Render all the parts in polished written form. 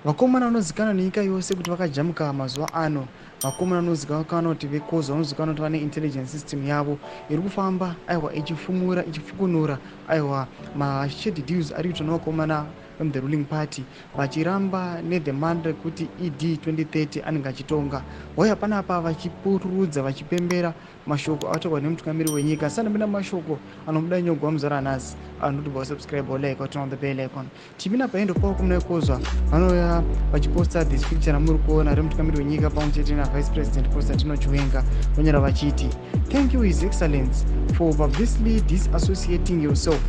Vakomana vanozikanwa nenyika yose kuti vakajamuka mazuva ano. Vakomana vanozikanwa kuti vekozo, vanozikanwa kuti vane intelligence system yavo iri kufamba, aiwa, ichifumura, ichifukunura, aiwa, mashady deals ari kuitwa nevakomana from the ruling party, vachiramba nethe mantra rekuti ED 2030 anenge achitonga. Waya panapa vachipururudza, vachipembera mashoko ataurwa nemutungamiri wenyika. Sandapinda mashoko anobuda nyogwa muzara nhasi, anoti wasubscribe, like, turn on the bell icon. Tipinda paendo pavo kumunakozwa, vanouya vachiposta this picture ramuri kuona remutungamiri wenyika pamwe chete naVice President Constantino Chiwenga. Vanyora vachiti, "Thank you, His Excellence, for publicly disassociating yourself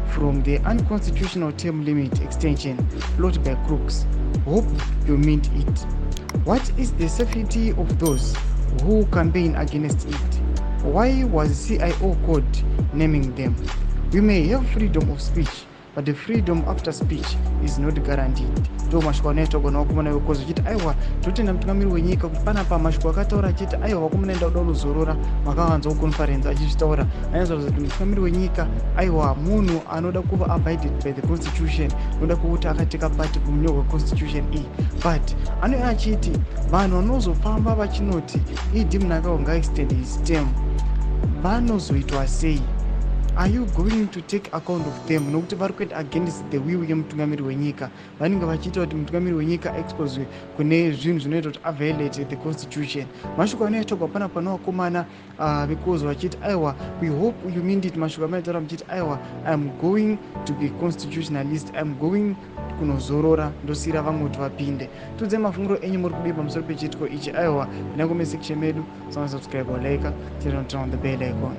from the unconstitutional term limit extension plot by crooks. Hope you meant it. What is the safety of those who campaign against it? Why was CIO code naming them? We may have freedom of speech, but the freedom after speech is not guaranteed." Ndo mashoko anoitwa nevakomana vekozo chiti, aiwa, totenda mutungamiri wenyika kuti panapa mashoko akataura achiti, aiwa, vakomana, enda kuda kunozorora. Makavanza kuconference achizvitaura, anyatsoratidza kuti mutungamiri wenyika, aiwa, munhu anoda kuva abided by the constitution, noda kukuti akateka part kumunyorwa kweconstitution iyi. But anouya achiti vanhu vanozofamba vachinoti ED Mnangagwa ngaextend his term vanozoitwa sei? Are you going to take account of them? Nokuti vari kuenda against the will yemutungamiri wenyika. Vanenge vachiita kuti mutungamiri wenyika exposwe kune zvinhu zvinoita kuti aviolate the constitution. Mashoko anoitogwa panapa nevakomana vekozo vachiti, aiwa, we hope you mean it. Mashoko amaitaura muchiti, aiwa, I am going to be constitutionalist, I am going kunozorora, ndosiyira vamwe kuti vapinde. Tiudzai mafungiro enyu, muri kudii pamusoro pechiitiko ichi? Aiwa, pinda comment section medu, subscribe, like, turn on the bell icon.